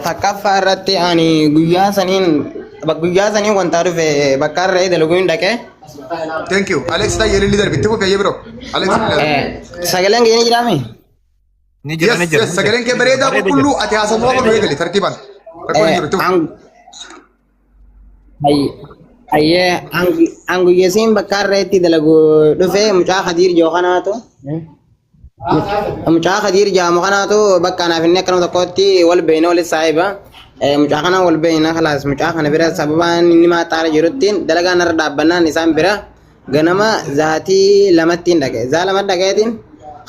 Takkaffaa irratti ani guyyaa saniin guyyaa saniin wantaa dhufe bakka irra dalaguu hin dhaqe. Thank you. Alex tayyee lilli darbi. Itti fufi ayyee biroo. Alex lilli darbi. Sagaleen keenya ni jiraame? Ni jira, ni Yes, jira. yes. Sagaleen kee bareedaa Bareeda qulqulluu jira. ati haasawaa Bareeda kun jira. eegali tartiibaan. Rakkoon hin jiru. Itti fufi. Ayyee an guyyasiin bakka irra itti dalagu dhufe mucaa Khadiir Jookanaatu. Mucaa Khadiir jaamu kanaatu bakka anaaf inni akkanuma tokkotti wal beeyna walis saahiba. Mucaa kana wal beeyna kalaas mucaa kana bira sababaan inni maaxaara jirutti dalagaan irra dhaabbannaan isaan bira ganama zaatii lamattiin dhaqe. Zaa lama dhaqeetiin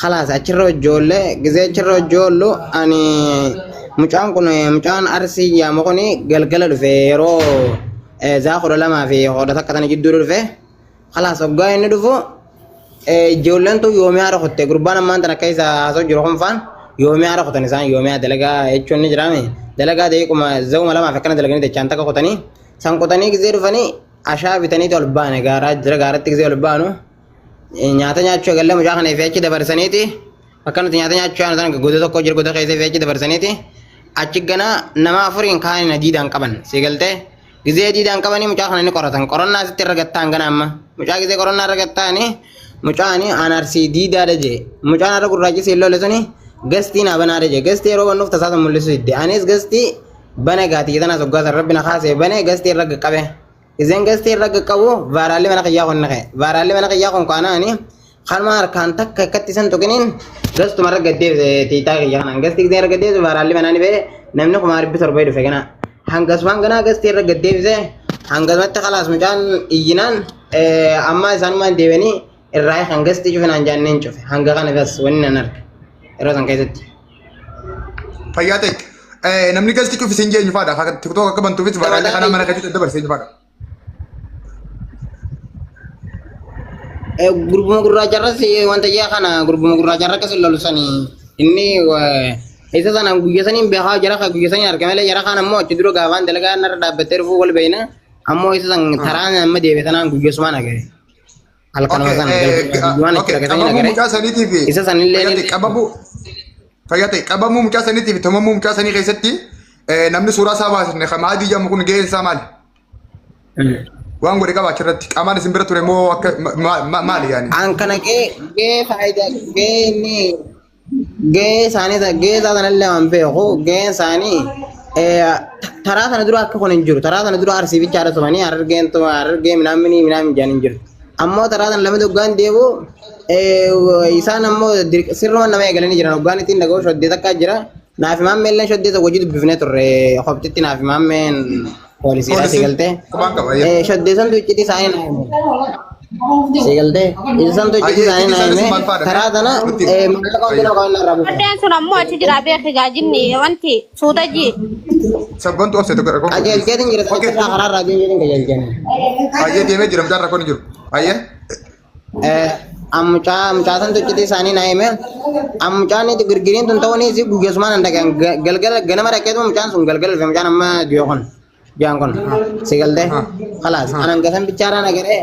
kalaas achirra ijoollee gizee achirra ijoollu ani mucaan kun mucaan arsii jaamu kun galgala dhufe yeroo zaa 12:11 tana jidduu dhufe. Kalaas hoggaa inni dhufu ijoolleen tun yoomii haara kutte gurbaan ammaan tana akka isa haasa'u jiru kun faan yoomii haara kutan isaan yoomii dalagaa jechuun ni jiraame dalagaa daqiiquma zawuma lamaaf akkana dalaganii dachaan takka kutanii san kutanii gizee dhufanii ashaa bitanii ol baane gaaraa jira gaaratti gizee ol baanu nyaata nyaachuu eegallee mucaa kana ifee achi dabarsaniiti bakka nuti nyaata nyaachuu yaanu sana goda tokko jira goda keessa ifee achi dabarsaniiti achi gana nama afuriin kaaniin diidaan qaban si galtee Gizee diidaan qabanii mucaa kana ni qoratan. Qorannaa asitti irra gattaan gana amma. Mucaa gizee qorannaa irra gattaani mucaani aan arsii diidaadha jee. Mucaan har'a gurraachi siin lole suni gastii naa banaadha jee. Gastii yeroo bannuuf tasaa sun mul'isu didde. Anis gastii bane gaatii tanaas hoggaa san rabbi na kaasee bane gastii irra qaqqabe. Gizeen gastii irra qaqqabu vaaraalli mana kiyyaa kun ni ka'e. Vaaraalli mana kiyyaa kun kaanaani Kanuma harkaan takka akkatti isan tuqiniin gastuma irra gad deebise tiitaa kiyya kanaan. Gasti gisee irra gad deebise baaraalli manaa ni ba'e namni 700,000 dhufe ganaa. Hangasumaan ganaa gasti irra gad deebise hangasumatti kalaas mucaan iyyinaan ammaa isaanumaan deebi'anii irraa kan gasti cufe naan jaanneen cufe hanga kana bas wanni nan arge yeroo san keessatti. Fayyaa ta'e. Namni gasti cufe siin jeenyu faadha. Tiktook akka bantuufis baaraallee kanaa mana keessatti dabarse eenyu faadha. Gurbuma gurraacha irras wanta jaa kana gurbuma gurraacha irra akkas lolu sani inni isa sana guyya saniin beekaa jara kan guyya saniin argame malee jara kaan ammoo achi dura gaafaan dalagaa narra dhaabbattee dhufuu wal beeyna ammoo isa san taraan amma deebi'e tanaan guyya sumaan agare halkanuma san guyyumaan achi dhaqe saniin Qabamuu agare mucaa saniitii fi isa sanillee fayyate qabamuu fayyate qabamuu mucaa saniitii fi tumamuu mucaa sanii keessatti namni suuraa isaa baasne kan maadii jedhamu kun gaheen isaa maali? Waan godhe qaba achirratti. Qaamaan isin bira ture moo akka maali yaani? An kana gahee gahee faayidaa gahee inni gahee isaanii gahee isaa sanallee waan beeku gaheen isaanii taraa sana dura akka kun hin jiru taraa sana dura arsii bichaadha tumanii harargeen tuma harargee minaamini minaamin jedhan hin jiru ammoo taraa sana lama hoggaan deebu isaan ammoo sirruma nama eegalanii jiran hoggaan ittiin dhaga'u shoddee takkaa jira naaf maammeen shoddee tokko hojii dubbifnee turre qophitti naaf maammeen poolisiidha si Poolisiin galtee. qubaan qaba. Ayyee. Shoddee santu iccitii isaanii naa hime. Si galtee isa santu iccitii Ayyee isaanii iccitii naa isaanis hime maal faadha? karaa tana Nutti himi. maallaqa Ayyee. hundinuu qaban irraa buufe. Shoddeen sun ammoo achi jira beeki gaajinni wanti suuta ji. Sabbantu obse tokko rakkoon kun. Qajeelcheetiin jira Okay. sana karaa irraa deemeetiin qajeelcheen. Ayyee deemee jira mucaan rakkoon hin jiru. Ayyee. Mucaa mucaa santu iccitii isaanii naa hime. Mucaan girgiriin tun ta'uunis guyyasumaan hin dhaqan galgala ganama dhaqeetuma mucaan sun galgala dhufe mucaan amma du'e kun. Jaan kun si galtee khalaas an hanga san bichaadhaan agaree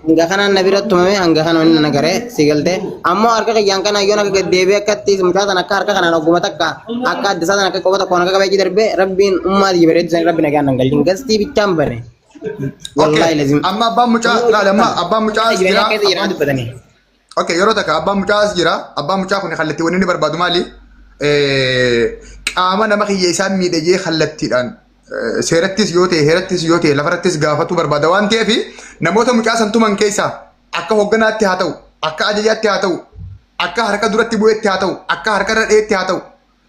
hanga kanaan na bira tumame hanga kana inni na agaree si galtee ammoo harka kiyyaan kana yoon akka gad deebi'ee akkatti mucaa sana akka harka kanaan ogguma takka akka adda isaa sana akka qofa tokkoon akka qabee darbee rabbiin ummaa tiyya bareedu sana rabbi nagaan nan galchin gastii bichaan bane wallaahi lazim Amma abbaan mucaa laali amma abbaan mucaa as jireenya jira. keessa jiran dubbatanii. Okay, yeroo takka abbaan mucaa as jira. Abbaan mucaa kun kallattii wanni inni barbaadu maali? Qaama nama kiyya isaan miidhe jee kallattiidhaan seerattis yoo ta'e heerattis yoo ta'e lafarrattis gaafatu barbaada waan ta'eef namoota mucaa san tuman keessaa akka hogganaatti haa ta'u, akka ajajaatti haa ta'u, akka harka duratti bu'etti haa ta'u, akka harka irra dheetti haa ta'u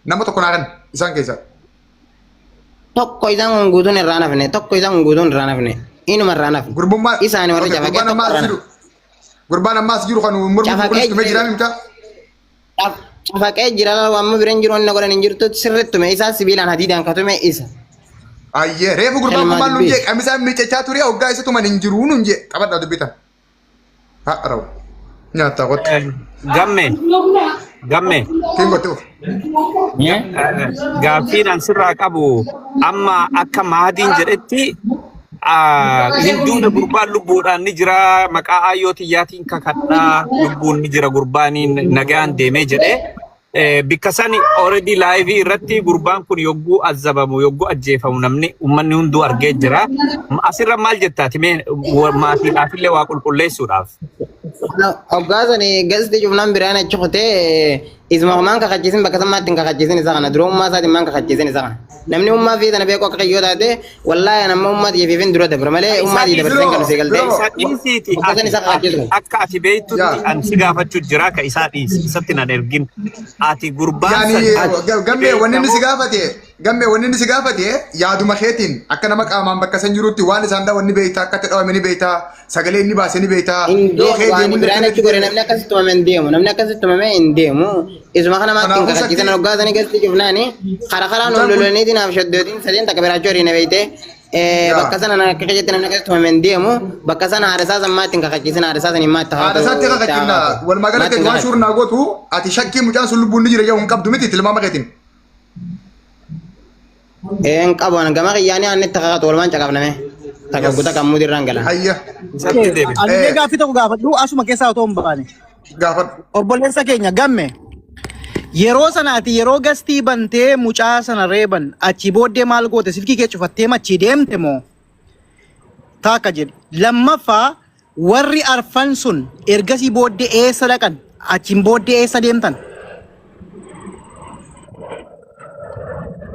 nama tokko naa kenna isaan keessaa. Tokko isaan kun guutuun irraa nafne tokko isaan kun guutuun irraa nafne inuma irraa nafne. Gurbummaa Isaani warra okay, cafaqee gurbaan tokko ammaa as irraa jiru. Gurbaan ammaa as jiru kan mormu Cafaqee kunis tumee jira. jiraa mucaa. Cafaqee jira amma bira hin jiru wanni godhan hin jirtu sirriitti tume isaa sibiilaan hadiidaan ka tume isa. Ayyee reefu gurbaan kun Ilmaa maal nuun dubbii. jee qamisaan miiccachaa ture hoggaa isa tuman hin jiru nuun jee qabadhaa dubbitan. Haa rawu nyaattaa kottu. Gamme. Gamme. Kin gotti ufu. Gaaffiin an sirraa qabu amma akka maadiin jedhetti hinduudha gurbaan lubbuudhaan ni jira maqaa aayyoo tiyyaatiin kakadhaa lubbuun ni jira gurbaaniin nagaan deemee jedhee Bikka sani already live irratti gurbaan kun yogguu azabamu, yogguu ajjeefamu, namni uummanni hunduu argee jira. Asirra maal jettaati mee maatiidhaafillee waa qulqulleessuudhaaf? Hoggaa sani gasti cufnaan biraan achi kutee isuma maan kakachiisin, bakka sammaatti hin kakachiisin. Isa kana dura ummaa isaatiin maan kakachiisin isa kana. Namni ummaa fi tana beeku akka kiyyoo taate, wallaahi an amma ummaa xiyyeeffiin dura dabra malee ummaa xiyye dabarseen kan si galtee. Isa dhiisiiti. Hoggaa san isa kakachiisu. Akka ati beektutti an si gaafachuu jira, ka isaa dhiisi, isatti nan ergin. Ati gurbaan Yaani san gammee wanni inni si gaafate, gammee wanni inni si gaafate, yaaduma keetiin akka nama qaamaan bakka san jirutti waan isaan dhawan ni beektaa, akka itti dhawame ni beektaa, sagalee inni baase ni beektaa. Hin Yoo deemu kee waan deemullee biraan achi gore, namni akkasitti tumame hin deemu, namni akkasitti tumame hin deemu. Isuma kana maatti hin Kanaafuu kakachiisan. shakkii Hoggaa sanii gasti cufnaani kara karaan ol mucaan kun lolaniitiin naaf shaddootiin sadeen takka biraachuu horiina beeyte. Bakka sana akka keessatti namni akkasitti tumame hin deemu. Bakka sana haadha isaa san maatti hin kakachiisan, haadha isaa saniin maatti Haadha isaatti kakachiifna. Walumaa galatti maatti hin waan shuurnaa gootu, ati shakkii mucaan sun lubbuun ni jira jedhu hin qabdu miti tilmaama keetiin? Een qabu, an gama kiyyaanii aan itti kakatu walumaan caqafname. Takka guta kan mudirraan galan. Hayya. Isatti deebi. Anillee gaaffii tokko gaafadhu asuma keessaa otoo hin baane. Gaafadhu. Obboleessa keenya gamme, yeroo sanaati yeroo gastii bantee mucaa sana reeban, achi booddee maal goote? Silkii kee cufattee machii deemte moo? Taakka jedhi. Lammaffaa, warri arfan sun ergasii booddee eessa dhaqan? Achiin booddee eessa deemtan?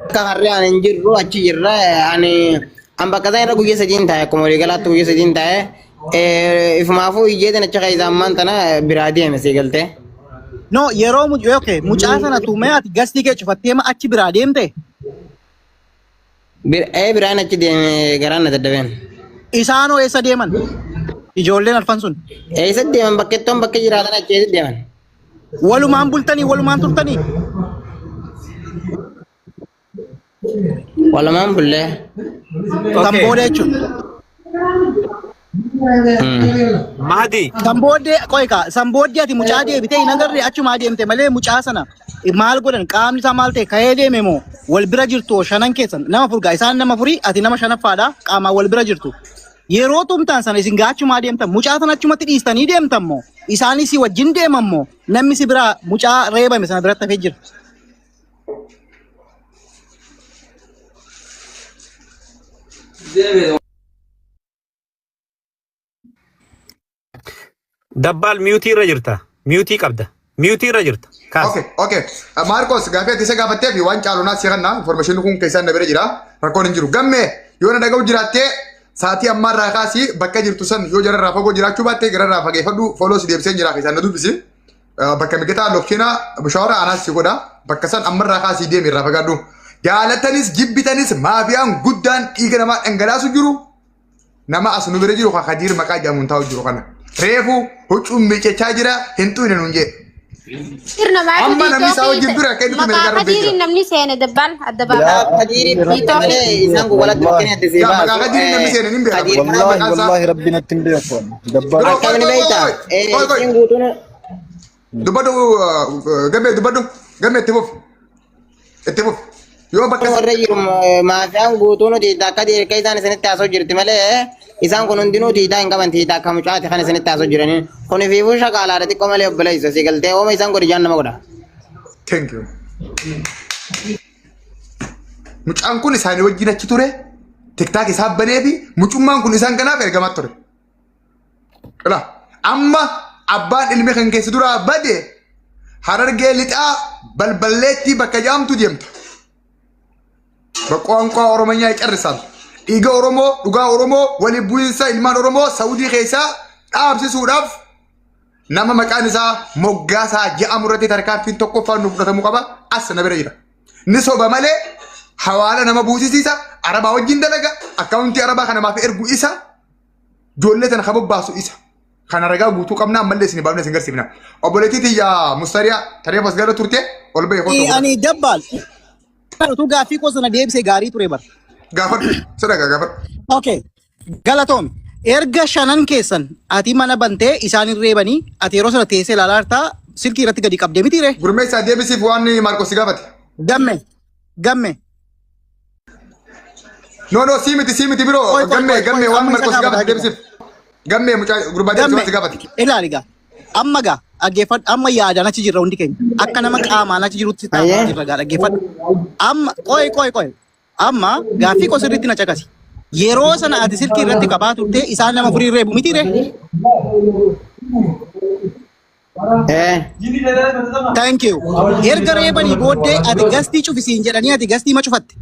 Akka harree ani hin jirru, achi jirra. Ani an bakka isaa irra guyyaa sadiin taa'e, akkuma walii galaatti guyyaa sadiin taa'e. Ifumaafuu ijjeetiin achi keessa ammaan tana biraa deeme, sii galtee. No, yeroo okay, mucaa sana tumee ati gastii kee cufattee ma achi biraa deemte? Biraan achi deeme, garaan na daddabeen. Isaanoo eessa deeman? Ijoolleen arfan sun. Eessa deeman? Bakkettoon bakka jiraatan achi eessa deeman? Walumaan bultanii, walumaan turtanii? Walumaan bullee. Kan booda jechuudha. Mahdi. San booddee qoy kaa, san booddee ati mucaa deebitee hin agarre, achumaa deemte malee, mucaa sana maal godhan? Qaamni isaa maal ta'e? Ka'ee deeme moo wal bira jirtu? Shanan keessan nama furgaa, isaan nama furii, ati nama shanaffaadha, qaamaan wal bira jirtu. Yeroo tumtaan sana isin gaachumaa deemtan, mucaa sana achumatti dhiistanii deemtan moo isaanis si wajjin deeman moo namni si biraa mucaa reebame sana biratti hafee jira? Dabbaal, mute irra jirta. Mute qabda. Mute irra jirta. Kaas. Okay. Maarkos, gaaffii ati isa gaafattee fi waan caalu naas kanna information kun keessaan na bira jira. Rakkoon hin jiru. Gammee, yoo na dhaga'u jiraattee, sa'aatii ammaa irraa kaasii bakka jirtu san, yoo jararraa fagoo jiraachuu baatte gararraa fageeffadhu, follow si deebisee jira, keessaan na dubbisi. Bakka mijataa location bishaawara anaas si godha. Bakka san ammarraa kaasii deemi, irraa fagaadhu. Jaalatanis jibbitanis maafiyaan guddaan dhiiga namaa dhangalaasu jiru. Nama as nu bira jiru kan Kadiir maqaa jedhamuun taa'u jiru kana. Reefu huccuun miiccachaa jira, hin xuyne nuun jee. Sirna maatu. Amma namni isaa wajjin ture akka inni tume Maqaa ergaa darbee jira. Kadiiriin namni seene dabbaal adda baafata. Kadiiri malee isaan kun walatti bakkeen adda see Yaa baasu. maqaa Kadiiriin namni seene ni beekama. Kadiir Wallahi, Wallahi maqaan isaa. wallahi rabbi natti hin beeku. Dabbaa Bro, Akkamiin qoy, qoy, beektaa? qoy, qoy, qoy. Isiin guutuun Dubbadhu, gammee dubbadhu, gammee itti fufi. Itti fufi. Yoo bakka warra jiru maafiyaan guutuu nuti akka akka isaan isinitti haasoo jirti malee, isaan kun hundinuu tiitaa hin qaban, tiitaa akka mucaati kan isinitti haasoo jiranii. Kun fiifuu shaqaalaadha xiqqoo malee, obboleessa si galtee ooma isaan godhi jaan nama godha. Thank you. Mucaan kun isaanii wajjin achi ture. TikTok isaa banee fi mucummaan kun isaan kanaaf ergamaa ture. Qila. Amma abbaan ilmi kan keessa duraa bade Harargee Lixaa balballeetti bakka jaamtu deemta. Qoonqoo Oromiyaa carrisan. Dhiiga Oromoo, dhugaa Oromoo, waliin bu'iinsa ilmaan Oromoo Saudii keessaa dhaabsisuudhaaf nama maqaan isaa Moggaasaa jedhamu irratti tarkaanfiin tokkoffaan nu fudhatamuu qaba. As na bira jira. Ni soba malee hawaala nama buusisiisa. Arabaa wajjin dalaga. Akkaawuntii Arabaa kan namaaf ergu isa. Ijoollee tana kan bobbaasu isa. Kana ragaa guutuu qabna, ammallee isin baafnee isin garsiifna. Obboleettii tiyya Mustariyaa taree as gara turte ol bahee kootu. Ani dabbaal utuu gaaffii koo sana deebisee gaarii ture bara. Gaafadhu. Sadaqaa gaafadhu. Okay. Galatoom. Erga shanan keessan ati mana bantee isaan hin reebanii, ati yeroo sana teessee ilaalaa jirtaa, silkii irratti gadi qabdee mitiire? Gurmeessaa, deebisiif waan Maarkos si gaafate. Gamme. Gamme. No, no, sii miti, sii miti biroo. Qoy, qoy, Gammee qoy, gammee qoy, waan amma isa Maarkos si gaafataa gaafate jira. deebisiif. Gammee, mucaa gurbaa deebisiif Gamme. waan si gaafate. Ilaali gaa. Amma gaa. Dhaggeeffadhu. Amma yaadaan achi jirra hundi keenya. Akka nama qaamaan achi jirutti taa'aa Ayyee. jirra gaa dhaggeeffadhu. Amma qoy qoy qoy. Amma gaaffii koo sirriitti na caqasi. Yeroo sana ati silkii irratti qabaa turte isaan nama furii reebu miti ree? Eh. Thank you. Erga reebanii booddee ati gastii cufisiin jedhanii ati gastii ma cufatte?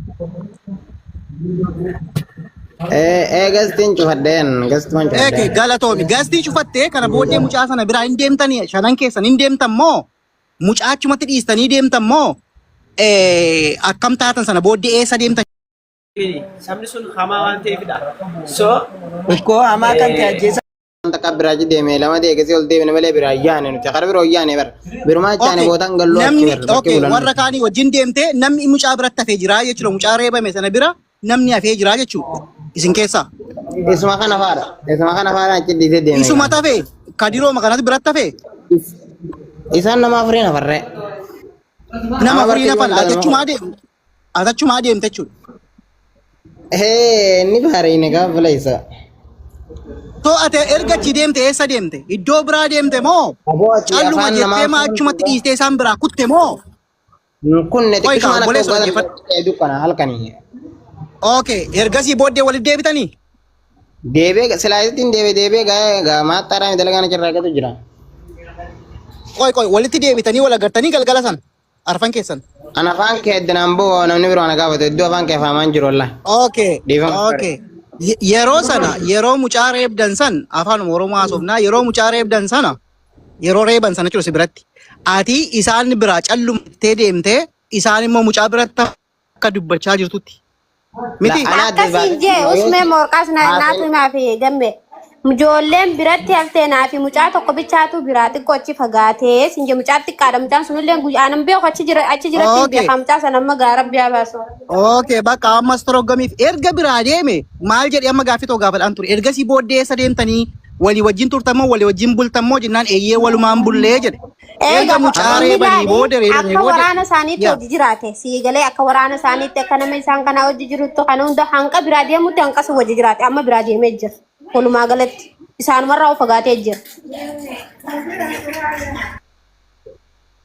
Eh, eh, gastiin cufadheen, gastumaan Eeke cufadheen. galatoomi. Gastii cufattee kana booddee mucaa sana biraa hin deemtanii shanan keessan hin deemtan moo mucaa achumatti dhiistanii deemtan moo eh, akkam taatan sana booddee eessa deemtan? Sabni sun hamaa waan ta'eefidha. So Ikkoo hamaa kan ta'e ajjeesa. Takka biraa deeme lama deegasii ol deemne malee biraa yaane nuti kara biroo yaane bara. Birumaa chaane Okay. bootaan galloo achi Namni bara bakkee okay, bulan. warra kaanii wajjin deemtee namni mucaa biratti hafee jira jechuudha. Mucaa reebame sana bira namni hafee jira jechuudha. Isin keessaa. Isuma kana faadha. Isuma kana faadha achi dhiisee deeme. Isuma tafe kadirooma kanatu biratti hafe Isaan nama afuriin hafarree. nama Nama afurii bartee nafan jiru ati nama. achumaa deemte. Ati achumaa deemte jechuudha. Hee inni baariine gaafa fila isa. Too ati erga achi deemte eessa deemte? Iddoo biraa deemte moo? Aboo ati Calluma afaan jettee namaa maa achumatti dhiistee isaan biraa kutte moo? Kunne Qoy kaa xiqqishumaan akka obboleessa waggaa dhaggeeffadhu. dukkana halkanii. Okay, ergasii booddee walitti deebitanii? Deebee silaasittiin deebee deebee gaa'ee gaamaa xaaraan dalagaan achirraa argatu jira. Qoy qoy walitti deebitanii wal agartanii galgala sana arfan keessan. An afaan kee eddanaan boo namni biroo na gaafatu iddoo afaan kee afaamaan jiru wallah. Okay, Dhiifama. okay. Yeroo sana yeroo mucaa reebdan san afaan Oromoo haasofnaa yeroo mucaa reebdan sana yeroo reeban sana jechuudha si biratti. Ati isaan biraa callumtee deemtee isaan immoo mucaa biratti akka dubbachaa jirtutti. Miti? Ana adda Akkasiin jee usmee morqaas naatu naafi gamme. Ijoolleen biratti haftee naafi mucaa tokko bichaatu biraa xiqqoo achi fagaatee siin jee mucaa xiqqaadha mucaan sunillee guyyaa anan beeku achi jira achi jiratti hin Okay. beekaa mucaa sana amma gaa rabbi haa baasu. Okay, bakka ammas toroggamiif erga biraa deeme maal jedhee amma gaaffii tokko gaafadhaan ture. Ergasii booddee eessa deemtanii walii wajjin turtan moo walii wajjin bultan moo jennaan eeyyee walumaan bullee jedhe. Erga Eega mucaa inni reebanii ilaali booda reebanii akka booda. waraana isaaniitti Yaa. hojii jiraate sii galee akka waraana isaaniitti akka nama isaan kanaa hojii jirutti kana hunda hanqa biraa deemutti hanqas hojii jiraate amma biraa deemee jira. Walumaa galatti isaanumarraa of fagaatee jira.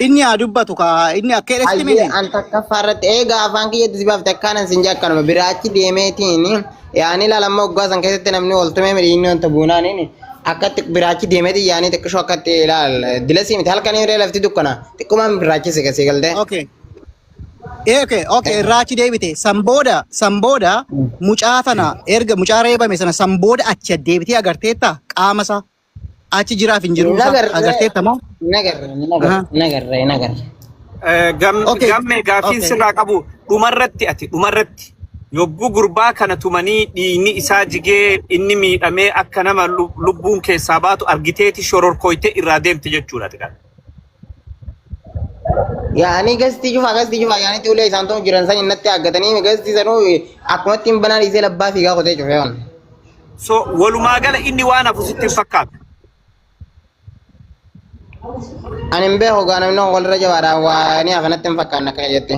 Inni haa dubbatu kaa inni akka jedhetti Ayyee miti. an takkaffaa irratti eegaa afaan kiyyatti si baafte akkaanan sin jee akkanuma biraachi deemeetiin yaani ilaalamma waggaa san keessatti namni wal tumee midhiinni wanta buunaaniin akkatti biraachi deemeetiin yaanii xiqqishoo akkatti ilaal dilasii miti halkanii ree lafti dukkana xiqqumaan biraachi si gasii galtee. Okay. Okay, okay, irraa achi deebite. San booda, san booda mucaa tana erga mucaa reebame sana san booda achi deebitee agarteetta qaama isaa. Achi jiraaf hin jiru isaa Nagarree agarteetta moo? nagarree nagarree nagarree nagarree. Okay. Gamme gaaffiin Okay. sirraa qabu dhumarratti ati dhumarratti yogguu gurbaa kana tumanii dhiigni isaa jigee inni miidhamee akka nama lubbuun keessaa baatu argiteeti shororkooytee irraa deemte jechuudha ati kan. Yaani gastii cufaa gastii cufaa yaani ulee isaan ta'u jiran san innatti aggatanii gastii sanuu akkumatti hin banaa dhiisee labbaa fiigaa kotee cufee waan. So walumaa gala inni waan hafu sitti hin fakkaatu. Ani hin beeku gaa namni walirra jabaadha waa ni hafa natti hin fakkaanne akkana jette.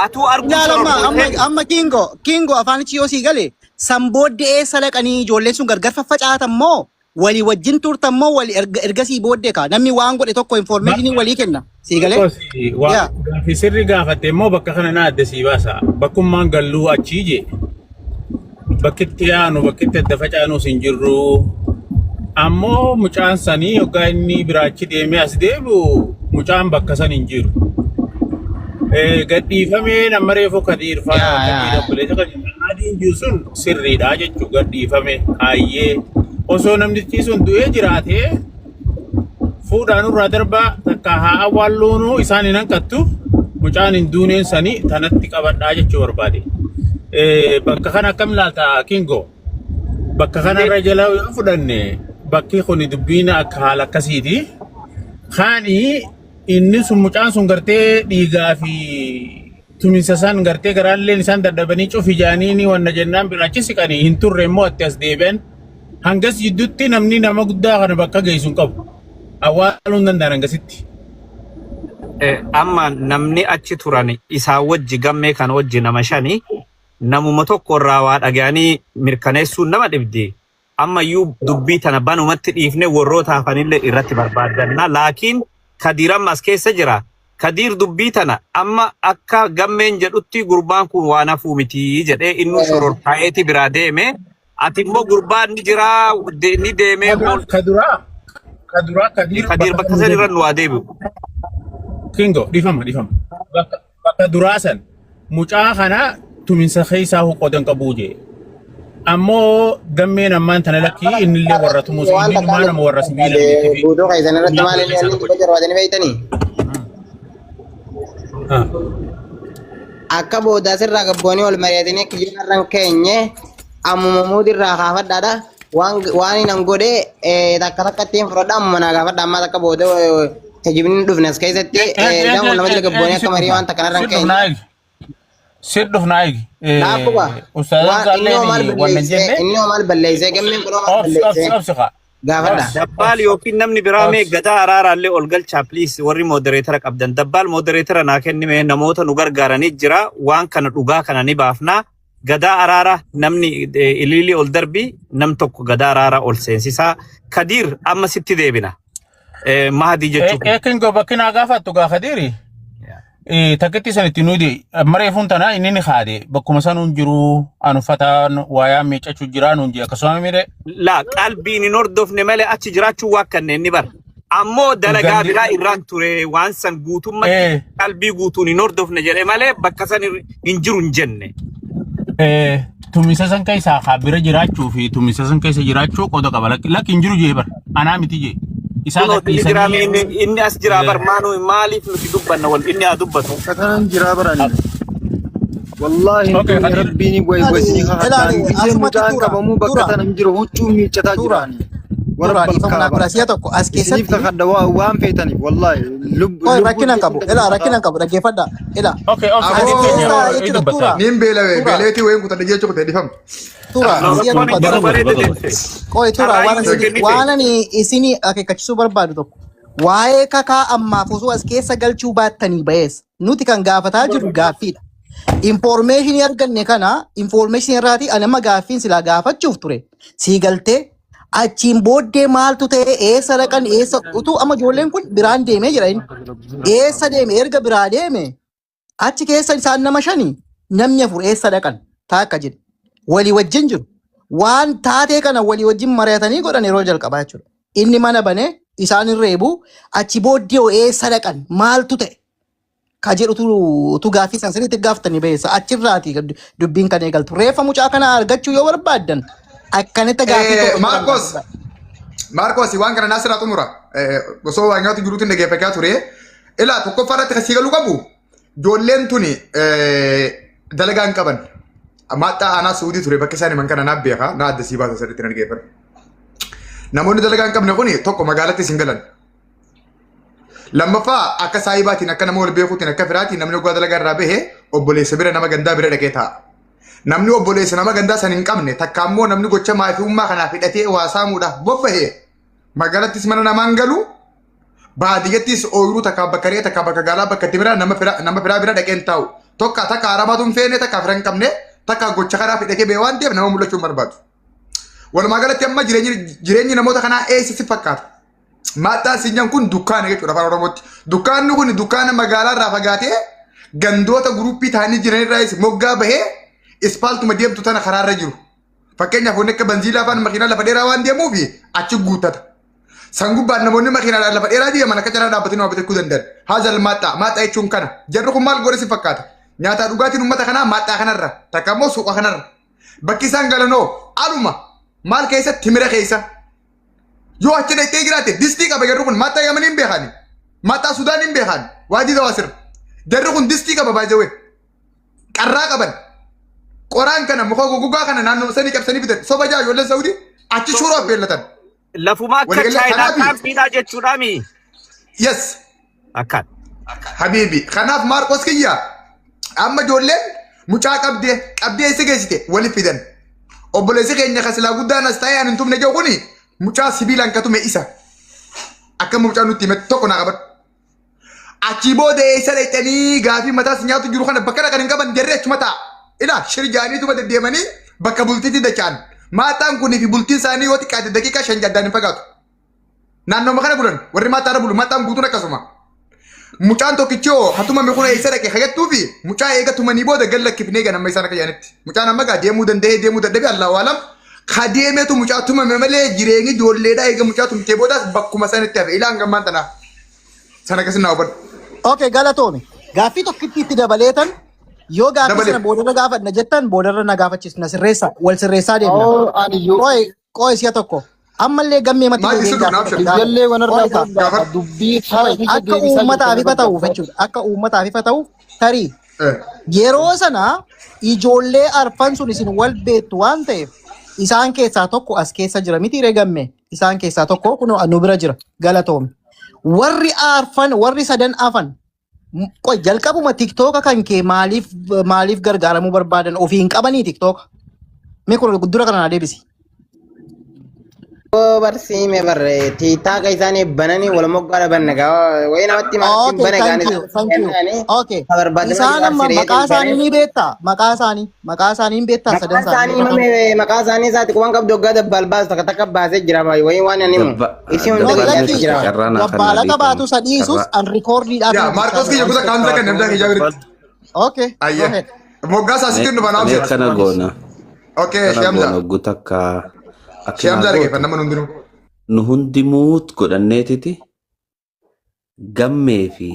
Atuu arguun Ilaalama amma shororkooytee amma kingo kingo afaanichi yoo sii gale san booddee eessa dhaqanii ijoolleen sun gargar faffacaatan moo walii wajjin turtan moo wali ergasii booddee kaa namni waan godhe tokko information walii kenna sii galee Tokkos waa yaa gaaffii sirri gaafatte immoo bakka kana na adda sii baasa. Bakkummaan galluu achii jee. Bakkitti yaanu bakkitti adda facaanus hin jirru. Ammoo mucaan sanii yoggaa inni biraachi deemee as deebi'u mucaan bakka san hin jiru. Gadhiifamee nama reefu Kadiir fa'aa Yaa Kadiir yaa. obboleessa kan adiin jiru sun sirriidha jechuudha gadhiifame hayyee osoo namtichi sun du'ee jiraatee fuudhaan irraa darbaa takka haa awwaalluunuu isaan hin hanqattu mucaan hin duuneen sanii tanatti qabadhaa jechuu barbaade. Bakka kana akkam ilaalta Kingo? Bakka kanarra jala yoo fudhanne bakki kun dubbiin akka haala akkasiiti. Kaani inni sun mucaan sun gartee dhiigaa fi tuminsa isaan gartee garaalleen isaan dadhabanii cufi jaaniini wanna jennaan biraachi siqanii hin turre immoo itti as deebi'an. Hangas jidduutti namni nama guddaa kana bakka geessu hin qabu. Awwaaluu hin danda'an hangasitti. Amma namni achi turan isaa wajji gammee kana wajji nama shani namuma tokko irraa waa dhaga'anii mirkaneessuun nama dhibdi. Ammayyuu dubbii tana banumatti dhiifne warroota hafanillee irratti barbaaddanna. Laakiin Kadiir amma as keessa jira. Kadiir dubbii tana amma akka gammeen jedhutti gurbaan kun waan hafuu miti jedhee innuu shororkaa'eeti biraa deeme. Ati immoo gurbaan ni jiraa ni deemee ol Kaduraa kaduraa Kadiir Kadiir bakka bakka san irra nu haa deebi'u. Kingo dhiifama dhiifama. Bakka bakka duraa san mucaa kana tuminsa keessaa qodan qabuu jee. Ammoo gammeen ammaan tana lakkii innillee warra tumus Waan inni takka dhumaa nama warra sibiila miti fi guutuu keessan irratti tumaa maal inni keessaa inni tokko. dubbachuu barbaadanii beektanii? Ah. Akka booda asirraa gabboonii ol mari'atanii akka jiran irra hin keenye ammuma muudirraa kaafadhaadha. Waan waan hin godhe takka takka ittiin fudhadha ammuma naa gaafadha ammaa takka booda tajibni hin dhufne as keessatti isaan kun nama jala gabboonii akka marii waan takka irra hin Si keenye. dhufnaa eegi. Si dhufnaa eegi. Dhaabbuka Ustaazaan waan inni hoo maal isaalleen wanna balleessee jenne inni hoo maal balleessee gammeen kun hoo maal obsi obsi balleessee obsi kaa. gaafadha. Obsi Dabbaal obsi yookiin namni biraa mee obsi. gadaa araaraallee ol galchaa please warri modereetara qabdan. Dabbaal modereetara naa kennime namoota nu gargaaranii jira waan kana dhugaa kana ni baafna. Gadaa araara namni ililii ol darbii nam tokko gadaa araara ol seensisaa. Kadiir amma sitti deebina. Mahadii jechuu Ee Kingo bakki naa gaafattu gaa Kadiiri. Takkitti san itti nuti mareefuun tana inni ni kaade bakkuma sanuun jiru an uffataan waayaa miiccachuu jiraa nuun jee akkasuma mire La qalbiin hin hordofne malee achi jiraachuu waa kanneen ni bara. Ammoo dalagaa gandi biraa irraan ture waan san guutummatti qalbii guutuun hin hordofne jedhe malee bakka san hin jiru hin jenne. Tumisa san keessaa kaa bira jiraachuu fi tumisa san keessa jiraachuu qoda qaba lakki lakki hin jiru jee bar anaa miti jee isaa Kunoo gadhiisanii telegiraamii inni inni as jiraa bar maanuu maaliif nuti dubbanna wal inni haa dubbatu. Bakka kanan jiraa barani. Wallaahi hin Okay, duune Kadiir. rabbiin way wasinii Ilaali, kakadhaan gisee asumatti mucaan tura, qabamuu bakka tura, tana hin jiru huccuu miiccataa tura, jiraani. Warra tura, dhiifama balkaa naa bara. godha. Si'a tokko as Isiniif keessatti kakadha waan feetaniif wallaahi qoy rakkina lubbuun hin qabu. keessan Ilaa rakkina kakadha. hin qabu dhaggeeffadha. Ilaa Okay, obsi as Kadiir keenya keessaa Aboo ni jechuudha dubbata. tura, niin beelawee tura, beeleetii wayiin kutadhe jechuu kutee dhifama. tura, No, si'a rakkoon tokko hin jiru tura. bareeda deemte. Qoy tura Carraa waan iyyuu isin kennite. waan ani isinii akeekkachisuu barbaadu tokko waa'ee kakaa ammaaf osoo as keessa galchuu baattanii ba'ees nuti kan gaafataa jirru gaaffiidha. Informeeshinii arganne kana informeeshinii irraati ani amma gaaffiin silaa gaafachuuf ture sii galtee achiin booddee maaltu ta'e eessa dhaqan eessa utuu amma ijoolleen kun biraan deemee jira inni eessa deeme erga biraa deeme achi keessa isaan nama shani namni afur eessa dhaqan taakka jedhe walii wajjin jiru. Waan taatee kana walii wajjin mari'atanii godhan yeroo jalqabaa jechuudha. Inni mana bane isaan hin reebu achi booddee hoo eessa dhaqan maaltu ta'e ka jedhutu utuu gaaffii san sirriitti gaafatanii beessa achirraati dubbiin kan eegaltu. Reeffa mucaa kana argachuu yoo barbaaddan akkanitti gaaffii tokko jiran Maarkos gaafadha. Maarkos waan kana naasirraa xumura. Osoo waan nyaatu jiruutiin dhaggeeffachaa ture. Ilaa tokkoffaa irratti kan sii galuu qabu ijoolleen tuni dalagaa hin qaban. Maaxxaa aanaa Suudii ture bakka isaan himan kana naaf beeka naa adda sii baasa sirriitti na dhaggeeffadhu. Namoonni dalagaa hin qabne kuni tokko magaalattis hin galan. Lammaffaa akka saayibaatiin akka nama wal beekuutiin akka firaatiin namni waggaa dalagaa irraa bahe obboleessa bira nama gandaa bira dhaqee taa'a. Namni obboleessa nama gandaa san hin qabne takka ammoo namni gocha maafiyummaa kanaaf hidhatee waa saamuudhaaf bobbahe magaalattis mana namaan galu baadiyyattis ooyiruu takka bakka re'ee takka bakka gaalaa bakka itti biraa nama firaa nama firaa bira dhaqee hin taa'u. Tokka takka arabaatu hin feene takka fira hin qabne takka gocha kanaaf hidhatee bahe waan ta'eef nama mul'achuu hin barbaadu. Walumaa galatti amma jireenyi jireenyi namoota kanaa eessa si fakkaata? Maaxxaan siinyan kun dukkaana jechuudha afaan Oromootti. Dukkaanni kun dukkaana magaalaa irraa fagaatee gandoota guruppii ta'anii jiran irraayis moggaa bahee ispaaltuma deemtu tana karaarra jiru. Fakkeenyaaf wanni akka banziilaa afaan makiinaa lafa dheeraa waan deemuuf achi guuttata. San gubbaan namoonni makiinaadhaan lafa dheeraa deeman akka carraa dhaabbatanii waa bitachuu danda'an. Haazal maaxxaa maaxxaa jechuun kana. Jarri kun maal godhe si fakkaata? Nyaataa dhugaatiin uummata kanaa maaxxaa kanarra takka immoo suuqa kanarra. Bakki isaan galanoo aluma maal keessa timira keessa. Yoo achi dhaqxee jiraatte distii qaba jarri kun maaxxaa Yamanii hin beekani. Maaxxaa Sudaan hin beekan. Waadii Dawaasir. Jarri kun distii qaba baay'ee. Qarraa qaban. Qoraan kana muka goggogaa kana naannoo sanii qabsanii fidan. Soba jaa ijoolleen Saudii achi suuraa affeellatan. Lafuma akka Waliigalee chaayinaa kanaafi kaampiidhaa jechuudhaami. yes Akkaan. habiibi kanaaf Maarqos kiyya amma ijoolleen mucaa qabdee qabdee eessa geessite waliif fidan. Obboleessi keenya kan silaa guddaan as taa'ee ani hin tumne jiru kuni mucaa sibiilaan katume isa. Akka mucaan nutti hime tokko naa qabadhu. Achii booda eessa dhaqxanii gaafii mataas nyaatu jiru kana bakka dhaqan hin qaban jarri achuma taa'a. Ilaa shir jaaniituma deddeemanii bakka bultiitti dacha'an. Maaxaan kunii fi bultiin isaanii yoo xiqqaate daqiiqaa 5 addaan hin fagaatu. Naannooma kana bulan warri maaxaarra bulu maaxaan guutuun akkasuma. Mucaan tokkichi hoo hatumame kun eessa dhaqe kagattuu fi mucaa eega tumanii booda gad lakkifnee gan amma isaan akka jedhanitti. Mucaan amma gaa deemuu danda'ee deemuu dadhabe Allahu alam. Ka deemetu mucaa tumame malee jireenyi ijoolleedhaa eega mucaa tumtee boodaas bakkuma sanitti hafe. Ilaa hanga ammaan tanaa. Sana akkasin naa hubadhu. Okay, galatoomi. Gaaffii tokkitti itti dabaleetan yoo gaaffii Dabaleef. sana boodarra gaafadha jettan boodarra na gaafachiisu na sirreessa wal sirreessaa deemna. Oo ani yoo Qoy qoy si'a tokko. Ammallee gammee matti Maal deebi'een ibsitu naaf gaafadha. shakka. Gaafadha. biyyallee wanarraa Qoy kaa. barbaada Gaafadhu. dubbii tana Qoy ija akka deebisaa uummataaf jirtan ifa ta'uuf barbaada. jechuudha. Akka uummataaf ifa ta'uuf tarii Eh. yeroo sana ijoollee arfan sun isin wal beektu waan ta'eef isaan keessaa tokko as keessa jira miti ree gamme isaan keessaa tokko kun nu bira jira galatoomi. Warri arfan warri sadan afan qoy jalqabuma tiktooka kan kee maaliif maaliif gargaaramuu barbaadan ofii hin qabanii tiktooka. Mee kun dura kana naa deebisi. Barsiime barre tiitaaka isaanii bananii wal moggaa dhaban gaa wayii namatti maatti Okay, bane thank gaanii you, thank you. kennanii Okay. barbaadama Isaan amma maqaa isaanii ni beektaa? Maqaa isaanii, maqaa isaanii hin beektaa? Maqaa Sadan isaanii isaanii. himame maqaa isaanii isaati quban qabdu hoggaa dabbaal baasu takka takka baasee jira baay'ee wayii waan ani himu isii hunda No, gayyaatu lakki jira. Carraa naa kan dabbaala naa qabaatu dhiifama. isa dhiisus Carraa. an rikoordiidhaaf Yaa na Maarqos gochaa kiyya jira gosa waan ta'eef. kaamsa kan namdaa kiyya biratti. Okay, go Ayyee. ahead. Moggaa isaa sitti dhufa naaf Mee jedha. akkana goona. Okay, Akkana Shee Hamzaa. goona oggu takka akki Shee naa Hamzaa dhaggeeffanna gootu. nama hundinuu. Nu hundi muut godhanneetiti gammee fi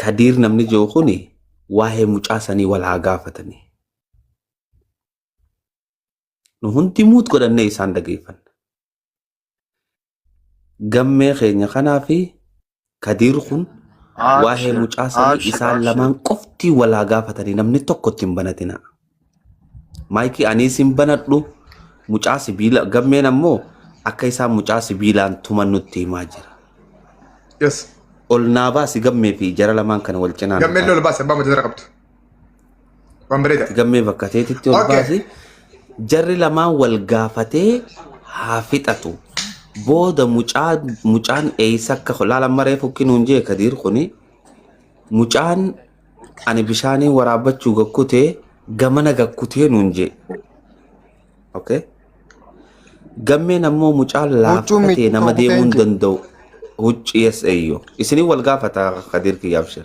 kadiir namni jiru kuni waa'ee mucaa sanii wal haa gaafatanii. Nu hundi muut godhannee isaan dhageeffanna. Gammee keenya kanaa fi kadiir kun waa'ee Abshir, mucaa sanii abshir, isaan abshir. lamaan qofti wal haa gaafatanii namni tokko itti hin banatina. Maayikii aniis hin banadhu mucaa sibiila gammeen ammoo akka isaan mucaa sibiilaan tuman nutti himaa jira. Yes. Ol naa baasi gammee fi jara lamaan kana wal cinaa nu Gammeen kaa'e. ol baase abbaa mataa qabdu. Waan bareeda. Gammee bakka teetitti ol Okay. baasi. Jarri lamaan wal gaafatee haa fixatu. Booda mucaa mucaan eessa akka laala maree fukkinuun jee kadiir kuni mucaan ani bishaanii waraabbachuu gakkutee gamana gakkutee nuun jee. Okay. Gammeen ammoo mucaan Huccuu laaffatee nama miiccuu deemuu hin kuteen danda'u. Hucci yes eeyyo. Isinii wal gaafata Kadir kiyya abshir.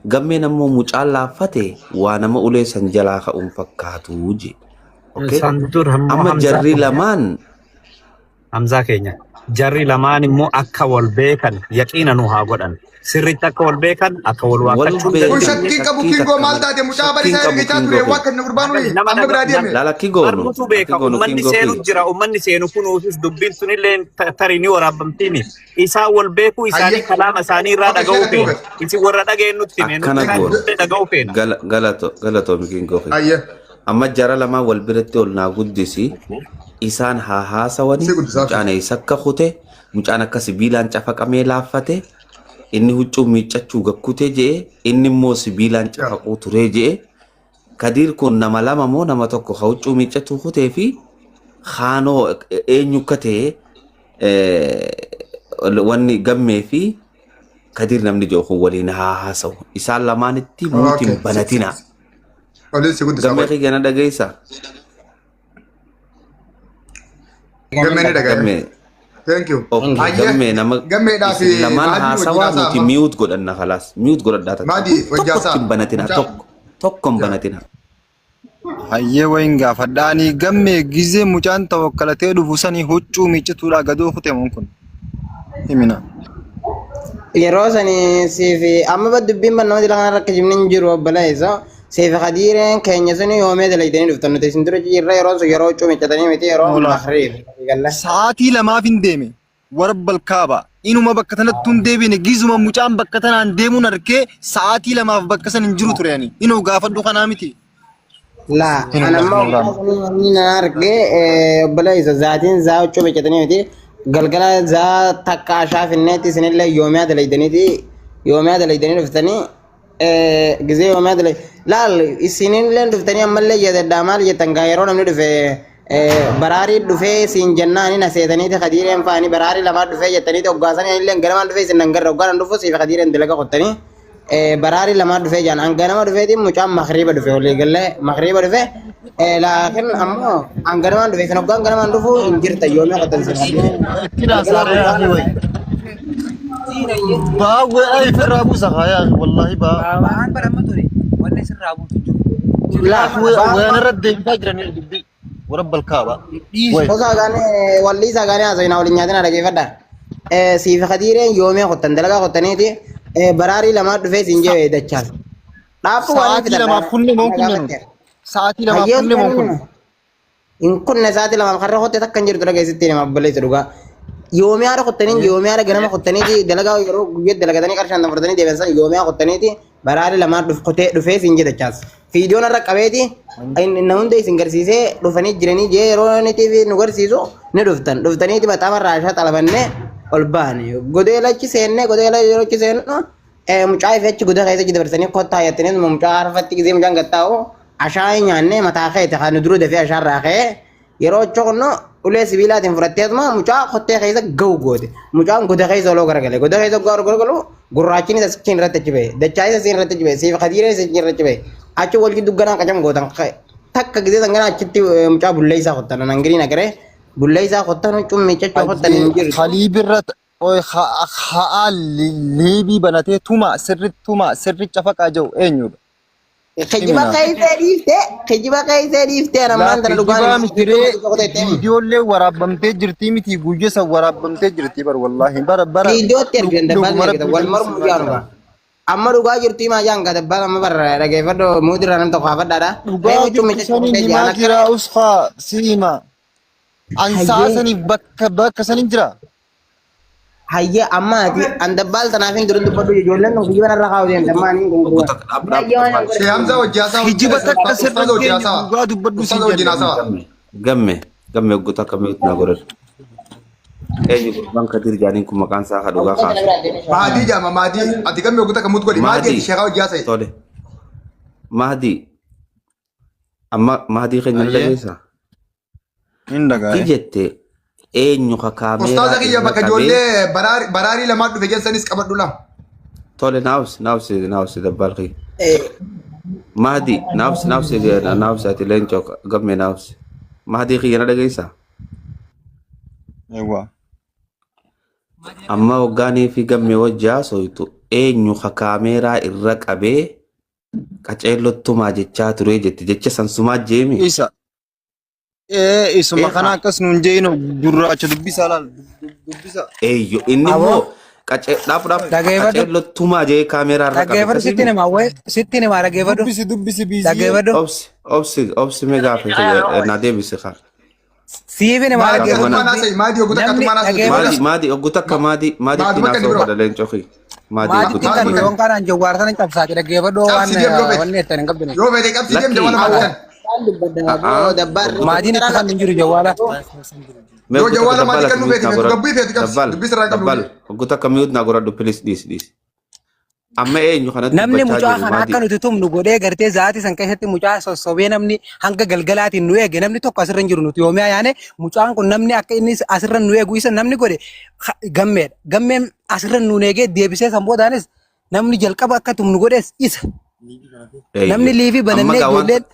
Gammeen ammoo mucaan laaffate waa nama ulee san jalaa ka'uun fakkaatu je. Okay. San dur ammoo Amma Hamzaa jarri keenya. lamaan Hamzaa keenya. Jarri lamaan immoo akka wal beekan yaqiina nu haa godhan. Sirriitti akka wal beekan akka wal wal waakkachuu hin Kun beekan dandeenye. shakkiin qabu shakkii kiingoo takka maal malee taate mucaa shakkiin barisaa qabu ergichaa kiingoo ture kiyya. waan kan gurbaan Nama amma nama biraa deeme. Laala akki goonu Margutu akki beeka goonu ummanni kiingoo seenu kiyya. jira ummanni seenu kunuufis dubbiin sunillee tarii ni waraabamtiimi. Isaan wal beekuu isaanii Hayyee. kalaama isaanii irraa Okay, dhaga'uu sheekatti feena. hubate. Isin warra dhaga'een nutti hime nuti Akkana kan goona. illee dhaga'uu feena. Galatoomi kiingoo kiyya. Hayyee. Amma jara lamaan wal biratti ol naa guddisi. Isaan haa haasawani. Si guddisaa Mucaan eessa akka kute, mucaan akka sibiilaan cafaqamee laaffate, inni huccuu miiccachuu gakkute je'e, inni immoo sibiilaan Yaa. cafaquu turee je'e. Kadiir kun nama lama moo nama tokko ka huccuu miiccatuu kutee fi kaanoo eenyu akka ta'e wanni gammee fi kadiir namni jiru kun waliin haa haasawu. Isaan lamaanitti muutiin Okay. banatina. Waliin si guddisaa Gammee qoy. kiyya na dhageessaa? Gammee ni dhaga'e. Gammee. Thank you. Okay, Hayyee. gammee nama Gammeedhaa fi isin lamaan maadii wajjin haasawaa haasaa nuti amma. mute godhanna kalaas. Mute godhadhaa takka. Maadii wajjin Tokko haasaa. hin banatina Mucaa. tokko. Tokko hin Yaa. banatina. Hayyee wayin gaafadha. Ani gammee gizee mucaan tawakkalatee dhufu sanii huccuu miiccituudhaa gadoo kutemuun kun. Himina. Yeroo sani siif amma ba dubbiin barnoota dila kanarra akka jimni hin jiru obboleessa. Siif kadiireen keenya suni yoomee dalaydanii dhuftan nuti isin dura jirra yeroo sun yeroo huccuu miiccatanii miti yeroo Hola. makriif galla. Sa'aatii lamaaf hin deeme. Warra kaaba. Inuma bakka tanatti hin deebine gizuma mucaan bakka tanaan deemuun arkee sa'aatii lamaaf bakka san hin jiru ture ani. Inuu gaafadhu kanaa miti. Laa Inuu ana ammoo gaafadhu waggaa sanii wanni nan arge obboleessa zaatiin zaa huccuu miiccatanii miti galgala zaa takka ashaa finneetti isinillee yoomiyaa dalaydaniiti yoomiyaa dalaydanii dhuftanii gisee yoomiyaa dalay laal isinillee dhuftanii ammallee yaadadhaa maal jettan gaa yeroo namni dhufe baraarii dhufee siin jennaani na seetaniiti kadiireen faani baraarii lamaa dhufee jettaniiti hoggaasanii anillee ganamaan dhufee isin nan garra hoggaan dhufu siif kadiireen dalaga qottanii baraarii lamaa dhufee jaan an ganama dhufeeti mucaan makriiba dhufe walii galee makriiba dhufe Laakiin ammoo an ganamaan dhufe isin hoggaan ganamaan dhufu hin jirta yoomii qottan isin argine. Itti naasaaree yaaqii wayi. Baa wayi firraa buusa haa yaaqii wallaahi baa. Ba'aan barama ture wanni sirraa buutu jiru. Laa Wayan irra deebisaa jiranii dubbii. Warabbal kaaba. Wayi. Osoo gaanee walli isaa gaanee haasawinaa waliin nyaatina dhageeffadha. Siif Kadiireen yoomii qottan dalagaa qottaniiti baraarii lamaa dhufee siin jee dachaas. Dhaabbu waan Sa'aatii lamaaf kunne moo kunne nuti? Sa'aatii lamaaf kunne moo kunne? Hin kunne sa'aatii lamaaf karra qotte takka hin jirtu dhageessitti nama obboleessa dhugaa. Yoomiyaara qottanii yoomiyaara ganama qottaniiti dalagaa yeroo guyyaa dalagatanii qarshaan fudhatanii deebi'an sana yoomiyaa qottaniiti baraarii lamaa qotee dhufee siin jedha chaas. Fiidiyoon irra qabeeti na hunda isin garsiisee dhufanii jiranii jee yeroo inni nu garsiisu ni dhuftan dhuftaniiti baxaama raashaa xalabannee ol baane godee lachi seennee godee yeroo achi seennu mucaa ifi achi goda keessa achi dabarsanii kottaa jettanii mucaa harfatti gisee mucaan gattaa'u ashaa nyaannee mataa keete kan nu dura dafee ashaa irraa ka'ee yeroo coqno ulee sibiilaatiin fudhatteetuma mucaa kottee keessa ga'u goote mucaan goda keessa oloo garagale goda keessa ga'u garagalu gurraachiin isa achiin irratti achi ba'e dachaa isa asiin irratti achi ba'e siif kadiireen isa achiin irratti achi ba'e achi wal jiddu ganaa qacam gootan takka gisee san ganaa achitti mucaa bullee isaa kottan angiriin agaree bullee isaa kottan huccuu miiccachuu kottan hin jirtu. Haliibirra Qoy ha'aa liibii banatee tuma sirritti tuma sirri cafaqaa jiru eenyudha? Kijiba Himina. keessee dhiiftee kijiba keessee dhiiftee Laa ammaan tana dhugaan kijibaa mitiree hin viidiyoollee waraabamtee jirtii miti guyya san waraabamtee jirtii bar wallaahi bara bara Viidiyootti ergan dabbaan dhuguma ergita rabbii wal galii mormuu simaa jaanu jira. amma dhugaa jirtu himaa jaan ka dabbaan amma barra dhageeffadhu muudirraa nam tokko haafadhaadha. Ree Dhugaa huccuu jirtu miiccachuu saniin qottee himaa jaan akka jira usfaa si hima. An sa'a hayyee saniif bakka bakka sanin jira. Hayyee amma ati an dabbaal tanaaf hin durin dubbadhu ijoolleen kun kijiba narra kaa'u deemte amma ani Obbo takka dhaab dhaab Hayyee waan dabbaal. Shee Hamzaa wajji haasawa. Kijiba takka sirra Ustaaza wajji geenye haasawa. dhugaa dubbadhu siin Ustaaza wajjin jenna. haasawa. Gamme gamme gamme obbo takka miut na godhadhu. Eenyu gurbaan Kadir jaaniin kun maqaan isaa ka dhugaa kaasa. Maadii jaama maadii. Ati gamme oguta kamut godhi. Maadii ati Mahdi sheekaa wajji haasa'i. tole. Mahdi amma Mahdii keenya ni Ayyee dhageessaa? hin Ti dhagaa'e. jette eenyu ka Ustaaza kaameeraa kiyya irra bakka qabee ijoollee baraarii lamaa dhufe jeessanis qabadhu lama. tole naafsi naafsi naafsi dabbaal kiyya. Mahdi naafsi naafsi naafsi ati leencoo gamme naafsi. Mahdii kiyya na dhageessaa? Eewwa. Amma hoggaanii fi gamme wajji haasoytu eenyu ka kaameeraa irra qabee qaceellottumaa jechaa turee jette jecha san sumaa jeemi. Isa. Ee isuma Ee kana haa akkas nuun jeeno gurraacha dubbisaa laal dubbisa. eeyyo inni Aboo immoo qace dhaaf dhaaf dhageeffadhu qaceellottumaa jee kaameeraa irra qabe dhaggeeffadhu sitti akkasiimi. hima wayi sitti hima dhaggeeffadhu Dubbisi dubbisi biiziyee. dhaggeeffadhu Obsi obsi obsi mee gaafa na deebisi kaa. siif hima Maadii Gaafa dhaggeeffadhu mana ogutummaan haasa'i. Maadii oguta namni akkatumaan haasa'i. dhaggeeffadhu maadi maadi oggu takka maadi maadi ittiin Maaduma kan haasa'u biroo. fadha leencoo kiyya. Maadi oggu maaditti takka kan Maaduma maadi. kan. yoon kanaan jawwaar sana cabsaati dhaggeeffadhu waan Cabsi deem yoo fete. wanni jettan hin qabdine Yoo fete cabsi deem Lakkii jawwaala maadii kan. a'aa oggu maatiin itti kan hin jiru jawwaala mee Yoo oggu takka jawwaala dabbaal maadii ati kan nu mute feete naa feetu godhadhu. gabbii feetu cabsi. Dabbaal Dubbii sirraa hin qabnu. dabbaal oggu takka mute naa godhadhu please dhiis dhiis. Amma eenyu kanatti Namni dubbachaa mucaa jiru kana maadii. akka nuti tumnu godhee gartee za'aatii san keessatti mucaa sossobee namni hanga galgalaatiin nu eege namni tokko asirra hin jiru nuti yoomiyaa yaane mucaan kun namni akka inni asirra nu eegu isa namni godhe gammeedha. Gammeen asirra nu eegee deebisee san boodaanis namni jalqaba akka tumnu godhes isa. Namni Eeyyo. liivii Amma banannee gaa wanta ijoolleen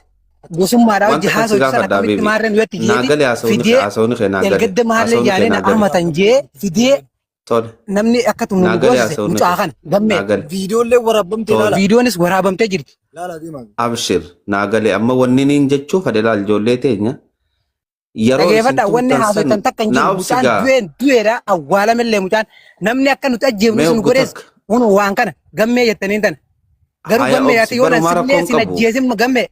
gosummaadhaa wanta hojii kan si haasoo san gaafadha akkamitti habibi. maarreen nutti Naa jeeti gale haasawni fidee haasawni kee naa gale. elgadda maarree Haasawni kee jaanee na naa gale. amatan jee fidee Tole. namni akka tumnu Naa nu gale goosise haasawni mucaa kee. kana gammee Naa gale. Viidiyoollee waraabamtee Tole. laala. viidiyoonis waraabamtee jirti. Laala deemaa. Abshir naa gale amma wanni niin jechuu fadhe laal ijoollee teenya yeroo isin Dhageeffadhaa wanni tumtan san haasoftan takka hin naa jiru obsi mucaan gaa du'een du'eedha awwaalamellee mucaan namni akka nuti ajjeefnu mee isin obbo godhees takka kun waan kana gammee jettaniin tana garuu haya gammee obsi ati yoo barumaa sillee rakkoon sin qabu ajjeesin gammee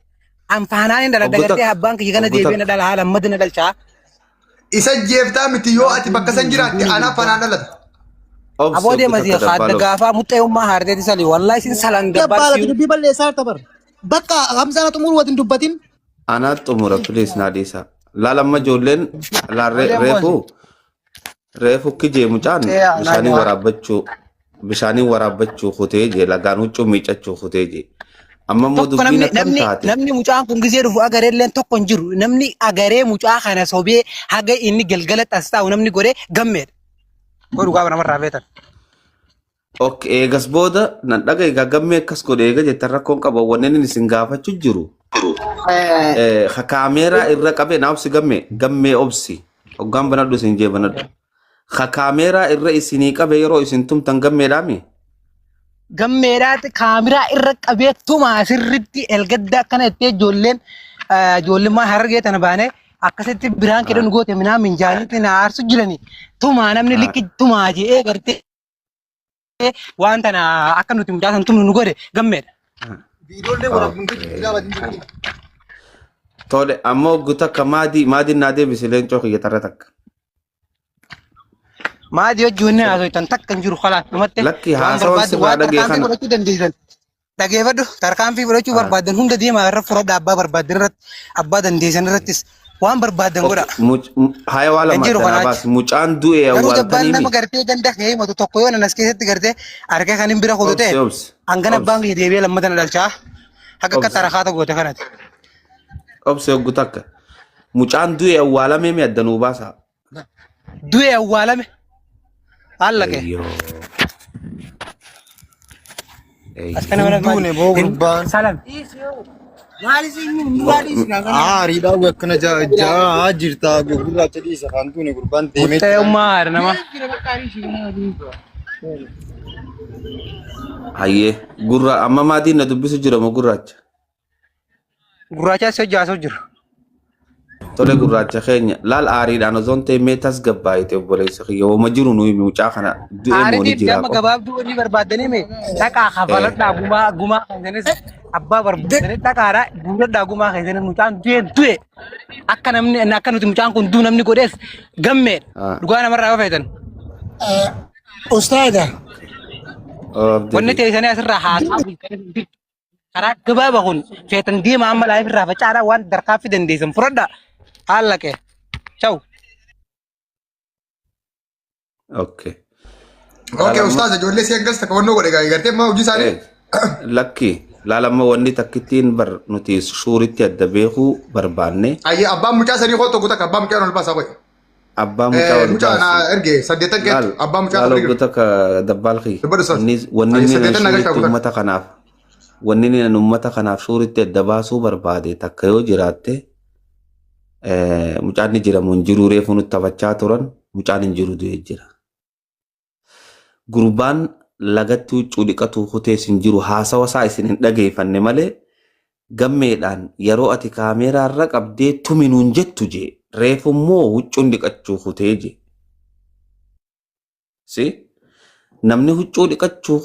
anfaanaan hin dhala obbo dagartee takka abbaan kiyya kana obbo deebi'ee na takka dhala haala ammadi na dhalchaa Isa jeeftaa miti yoo ati bakka san jiraatte anaaf fanaan dhalata. obsi aboo obbo deema takka si haadda dabbaal obsi gaafaa muxxee ummaa haarteeti sali wallahi sin salan Dabbaala dabbaal dubbii balleessaa jirta bar. Bakka Hamzaan xumuruu waliin dubbatin. Anaa xumura please naa dhiisa. Laal amma ijoolleen laal reefu reefu kijee mucaan bishaaniin waraabbachuu bishaaniin waraabbachuu kutee jee lagaan huccuu miiccachuu kutee jee. Amma immoo Tokko dubbiin namni akkam namni taate namni mucaan kun gisee dhufu agaree illee tokko hin jiru. Namni agaree mucaa kana sobee haga inni galgala as taa'u namni godhee gammeedha. Godhu gaafa namarraa beekan. Ok, eegas booda nan dhaga egaa gammee akkas godhe eega jettan rakkoon qaba wanni inni isin gaafachuu jiru. Ka kaameeraa irra qabee na obsi gammee gammee obsi hoggaan banadhu isin jee banadhu. Ka kaameeraa irra isinii qabe yeroo isin tumtan gammeedhaami? Gammeedhaati kaameraa irra qabee tumaa sirritti elgadda akkana jettee ijoolleen ijoollummaa harargee tana baanee akkasitti biraan kedhan goote minaa minjaanitti na aarsu jirani tumaa namni likki tumaa je'ee gartee waan tana akka nuti mucaa san tumnu nu godhe gammeedha. Viidiyoollee waraabduun ilaalaa jirtu. Tole ammoo hoggu takka maadii maadiin naa deebisi leencoo kiyya tarra takka. Maadii hojii wanni haasoftan takka hin jiru kalaas dhumatte Lakki waan haasawan barbaadde sirraa waan dhagee tarkaanfii kana. fudhachuu dandeessan. Dhageeffadhu tarkaanfii fudhachuu barbaaddan hunda deemaa irra fudhadha abbaa barbaaddan irratti abbaa dandeessan irrattis waan barbaaddan godha. Haya waa Hin lama jiru addanaa kanaa baasi. Mucaan du'e Garuu dabbaan awwaaltanii nama mi? gartee ganda kee himatu tokko yoo nanas keessatti gartee harka kan hin bira kutu ta'e Obsi obsi. hangana abbaan Obsi kiyya deebi'ee lammata na dhalchaa haga akka obsi. tarakaata goote kanati. Obsi hoggu takka. Mucaan du'e awwaalamee mi addanuu baasaa? Du'e awwaalame. Allaqe. Eeyyoo. As kana mana Duune boo gurbaan. Salam. Aariidhaa akkana jaa jirta gurraacha dhiisa kan duune gurbaan deemee Muttee jira. ummaa haadha nama. Hayyee gurra amma maatiin na dubbisu jira moo gurraacha? Gurraacha si hojii haasa'u jira. Tole gurraacha keenya laal aariidhaan osoo hin ta'in mee tasgabbaa'ite obboleessa kiyya wama jiru nuyi mucaa kana du'e moo ni Aariitiif jiraa damma qofa. gabaabduu wanni barbaaddanii mee dhaqaa kafaladhaa gumaa gumaa keessanis abbaa barbaaddanii dhaqaadhaa guuradhaa gumaa keessanis mucaan du'e du'e akka namni akka nuti mucaan kun du'u namni godhees gammeedha dhugaa namarraa yoo feetan. Ustaada. Wanni teessanii asirraa haasaa bultanii Karaa gabaaba kun feetan deema amma laayif irraa facaadhaa waan tarkaanfii dandeessan fudhadhaa. Haala kee. Ciao. Okay. Okay, ustaaz ijoollee si akkas takka wannoo godhe gaarii gartee amma hojii isaanii. Lakki laalamma wanni takkittiin bar nuti shuuritti adda beekuu barbaanne. Ayyee abbaan mucaa sanii koo tokko takka abbaa mucaa ol baasaa qoy. Abbaa mucaa ol Mucaa na baasi. erge saddeettan Laal keetu abbaa mucaa laal tokko hoggu takka dabbaal kiyya. Dubbadhu ustaaz. Wanni wanni Ayyee inni saddeettan na galchaa shuuritti guutaa. uummata kanaaf wanni inni uummata kanaaf shuuritti adda baasuu barbaade takka yoo jiraatte mucaan ni jira moo hin jiru reefu nutti taphachaa turan mucaan hin jiru du'ee jira. Gurbaan lagatti huccuu dhiqatuu kutees hin jiru haasawa isaa isin hin dhageeffanne malee gammeedhaan yeroo ati kaameeraa irra qabdee tumi nuun jettu jee reefu immoo huccuun dhiqachuu kutee jee. Si namni huccuu dhiqachuu